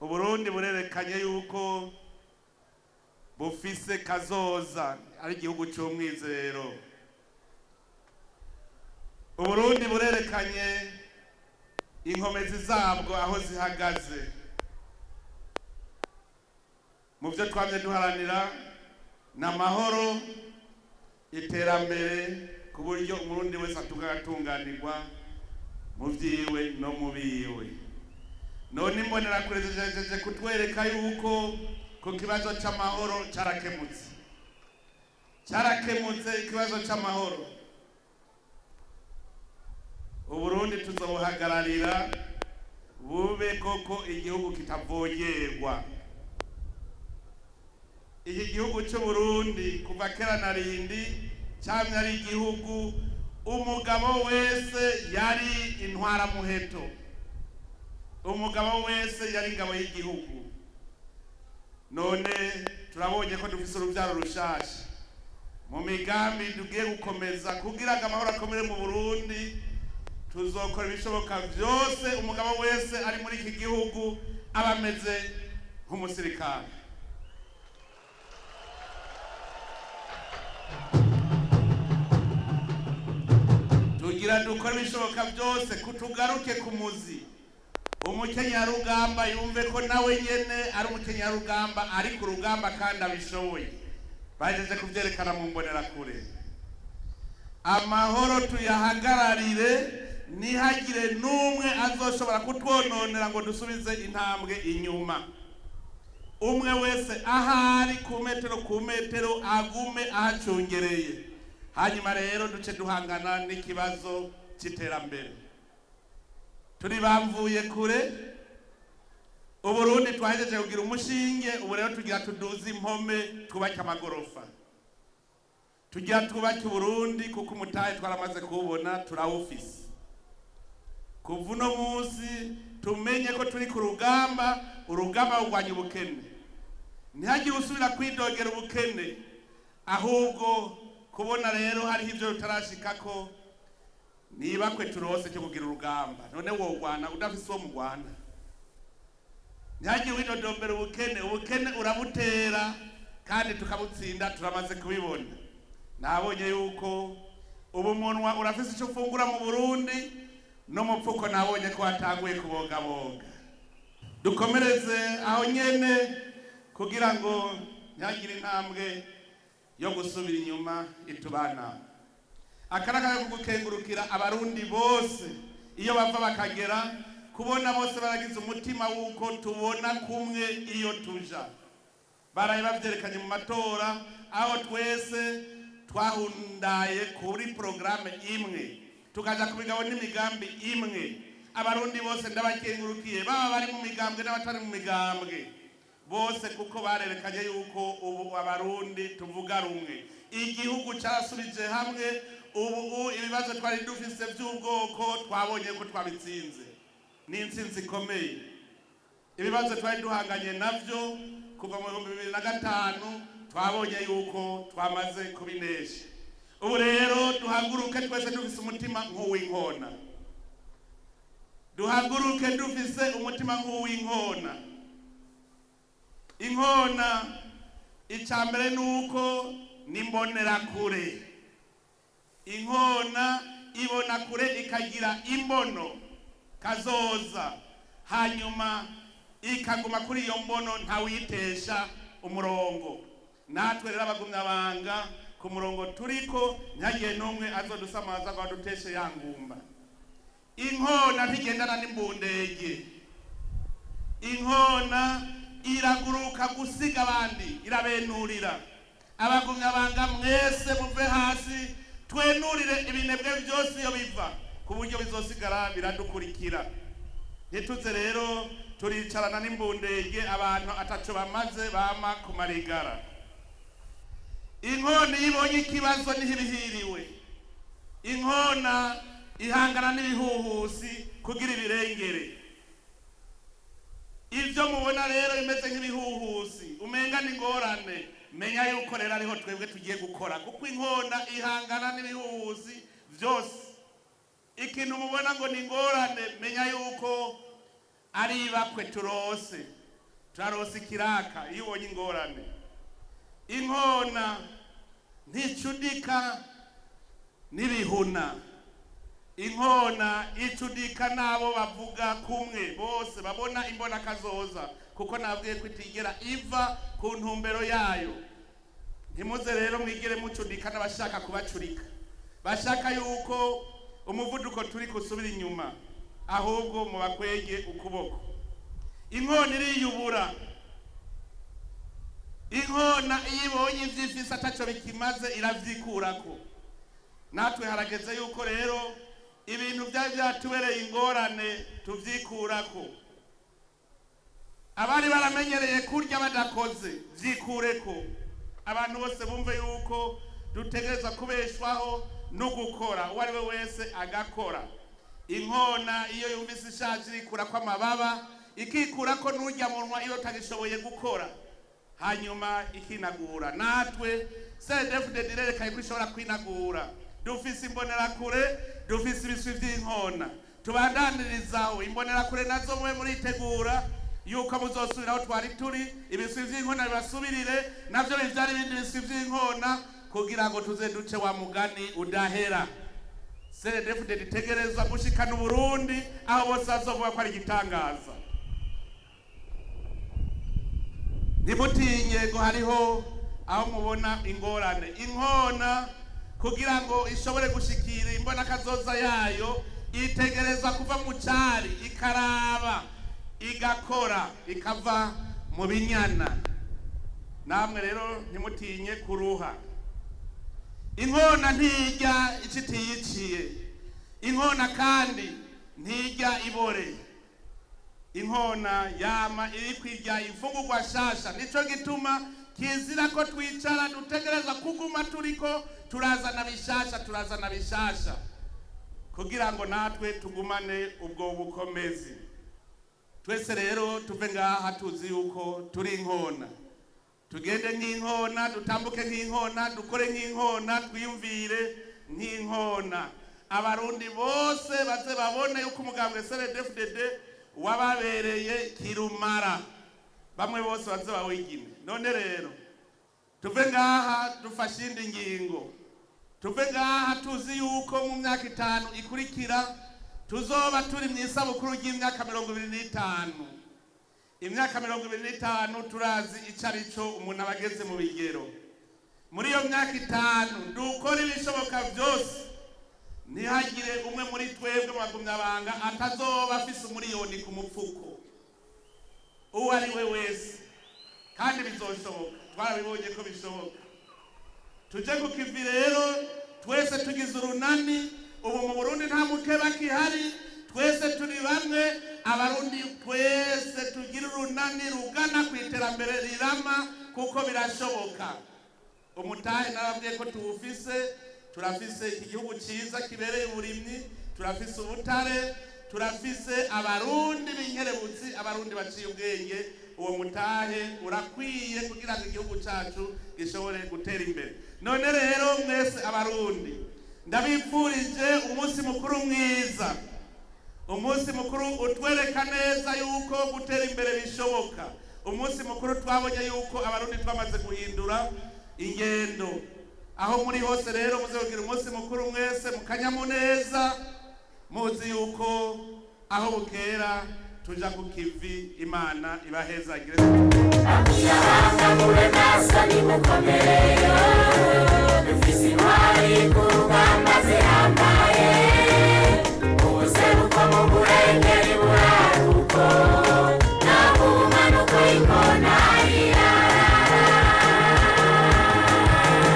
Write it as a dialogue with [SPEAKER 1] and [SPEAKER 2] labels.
[SPEAKER 1] Uburundi burerekanye yuko bufise kazoza ari igihugu c'umwizero. Uburundi burerekanye inkomezi zabwo aho zihagaze. Mu byo twamye duharanira ni amahoro, iterambere, ku buryo Umurundi wese atunganirwa mu vyiwe no mu biwe. None Imbonerakure zijejeje kutwereka yuko ku kibazo c'amahoro carakemutse, carakemutse ikibazo c'amahoro. Uburundi tuzobuhagararira bube koko igihugu kitavogerwa. Iki gihugu c'Uburundi kuva kera na rindi camye ari igihugu umugabo wese yari intwaramuheto, umugabo wese yari ingabo y'igihugu. None turabonye ko dufise uruvyaro rushasha. Mu migambi tugiye gukomeza kugira ngo amahoro akomere mu Burundi, tuzokora ibishoboka vyose umugabo wese ari muri iki gihugu aba ameze nk'umusirikare. Tugira dukora ibishoboka byose kutugaruke ku muzi, umukenyarugamba yumve ko nawe nyene ari umukenyarugamba, ari ku rugamba kandi abishoboye. Bahejeje kuvyerekana mu Mbonerakure. Amahoro tuyahagararire, ntihagire n'umwe azoshobora kutwononera ngo dusubize intambwe inyuma. Umwe wese ahari ku metero ku metero agume ahacungereye. Hanyuma rero duce duhangana n'ikibazo c'iterambere. Turi bamvuye kure. Uburundi twahejeje kugira umushinge, ubu rero tugira tuduze impome, twubake amagorofa, tugira twubake Uburundi, kuko umutahe twaramaze kuwubona, turawufise. Kuva uno munsi tumenye ko turi ku rugamba, urugamba rurwanya ubukene. Ntihagire usubira kwidogera ubukene, ahubwo kubona rero hariho ivyo tutarashikako, niba kwe turose cyo kugira urugamba. None wogwana udafise uwo mugwana? Ntihagire widodombera ubukene, ubukene urabutera kandi tukabutsinda, turamaze kubibona. Nabonye yuko ubu munwa urafise ico ufungura mu Burundi, n'umupfuko nabonye ko watanguye kubogaboga. Dukomereze aho nyene kugira ngo ntihagire intambwe yo gusubira inyuma itubana. Akaraka ko gukengurukira Abarundi bose iyo bava bakagera, kubona bose baragize umutima w'uko tubona kumwe iyo tuja. Baraye bavyerekanye mu matora, aho twese twahundaye kuri porogaramu imwe, tukaja ku migabo n'imigambi imwe. Abarundi bose ndabakengurukiye, baba bari mu migambwe n'abatari mu migambwe bose, kuko barerekanye yuko ubu Abarundi tuvuga rumwe. Igihugu carasubije hamwe. Ubu ibibazo twari dufise vy'ubwoko twabonye ko twabitsinze, ni intsinzi ikomeye. Ibibazo twari duhanganye navyo kuva mu 2005 twabonye yuko twamaze kubinesha. Ubu rero duhaguruke twese dufise umutima nk'uw'inkona, duhaguruke dufise umutima nk'uw'inkona. Inkona icya mbere ni uko ni imbonerakure. Inkona ibona kure, ikagira imbono kazoza, hanyuma ikaguma kuri iyo mbono, ntawuyitesha umurongo. Natwe rero abagumyabanga ku murongo turiko, ntihagire n'umwe azodusamaza ngo aduteshe ya ngumba. Inkona ntigendana n'imbundege. Inkona iraguruka gusiga abandi, irabenurira. Abagumyabanga mwese muve hasi, twenurire ibinebwe byose iyo biva, ku buryo bizosigara biradukurikira. Ntituze rero turicarana n'imbundege, abantu ataco bamaze bama ku marigara. Inkona iyo ibonye ikibazo niho ibihiriwe. Inkona Ihangana n'ibihuhusi kugira ibirengere. Ibyo mubona rero bimeze nk'ibihuhusi, umenga ni ingorane, menya yuko rero ariho twebwe tugiye gukora, kuko inkona ihangana n'ibihuhusi byose. Ikintu mubona ngo ni ingorane, menya yuko ari ibakwe turose, turarose ikiraka iyo ubonye ingorane. Inkona nticudika n'ibihuna. Inkona icudika n'abo bavuga kumwe bose babona imbona kazoza, kuko nabwiye ko itigera iva ku ntumbero yayo. Ntimuze rero mwigere mucudika n'abashaka kubacurika, bashaka yuko umuvuduko turi kusubira inyuma, ahubwo mubakwege ukuboko. Inkona iriyubura. Inkona iyo ibonye ivyo ifise ataco bikimaze, iravyikurako. Natwe harageze yuko rero ibintu byari byatubereye ingorane tuvyikurako. Abari baramenyereye kurya badakoze, vyikureko. Abantu bose bumve yuko dutegerezwa kubeshwaho no gukora, uwo ari we wese agakora. Inkona iyo yumvise ishaje irikurako amababa, ikikurako n'urya munwa iyo utagishoboye gukora, hanyuma ikinagura. Natwe CNDD-FDD irerekanye ko ishobora kwinagura. Dufise imbonerakure, dufise ibiswi vy'inkona, tubandanirizaho. Imbonerakure nazo mube muritegura yuko muzosubira aho twari turi, ibiswi vy'inkona bibasubirire, navyo bivyara ibindi biswi vy'inkona, kugira ngo tuze duce wa mugani udahera. CNDD-FDD itegerezwa gushikana Uburundi aho bose bazovuga ko ari igitangaza. Ntimutinye ngo hariho aho mubona ingorane. Inkona kugira ngo ishobore gushikira imbona kazoza yayo, itegerezwa kuva mu cari, ikaraba, igakora, ikava mu binyana. Namwe rero ntimutinye kuruha. Inkona ntirya ico itiyiciye. Inkona kandi ntirya ibore. Inkona yama iri kwirya imfungurwa shasha. Nico gituma kizira ko twicara, dutegereza kuguma turiko turazana bishasha, turazana bishasha, kugira ngo natwe tugumane ubwo bukomezi. Twese rero tuve ngaha tuzi yuko turi inkona. Tugende nk'inkona, dutambuke nk'inkona, dukore nk'inkona, twiyumvire nk'inkona. Abarundi bose baze babone yuko umugambwe CNDD-FDD wababereye kirumara, bamwe bose baze bawigine. None rero tuve ngaha dufashe indi ngingo. Tuve ngaha tuzi yuko mu myaka 5 ikurikira tuzoba turi mu isabukuru ry'imyaka 25. Imyaka 25 turazi ico ari cyo umuntu aba ageze mu bigero. Muri iyo myaka 5 dukora ibishoboka byose ntihagire umwe muri twebwe mu bagumyabanga atazoba afise umuriyoni ku mupfuko, uwo ari we wese. Kandi bizoshoboka, twarabibonye ko bishoboka. Tuje ku kivi rero twese tugize urunani. Ubu mu Burundi nta mukeba kihari, twese turi bamwe. Abarundi twese tugira urunani rugana ku iterambere rirama, kuko birashoboka. Umutahe narabwiye ko tuwufise. Turafise iki gihugu ciza kibereye uburimyi, turafise ubutare, turafise Abarundi b'inkerebutsi, Abarundi baciye ubwenge. Uwo mutahe urakwiye kugira ngo igihugu cacu gishobore gutera imbere. None rero mwese Abarundi ndabipfurije umunsi mukuru mwiza, umunsi mukuru utwereka neza yuko gutera imbere bishoboka, umunsi mukuru twabonye yuko Abarundi twamaze guhindura ingendo. Aho muri hose rero muze kugira umunsi mukuru mwese mukanyamuneza, muzi yuko aho bukera tuja ku kivi. Imana ibahezagire.
[SPEAKER 2] Mube maso nimukomere, dufise intwari ku rugamba.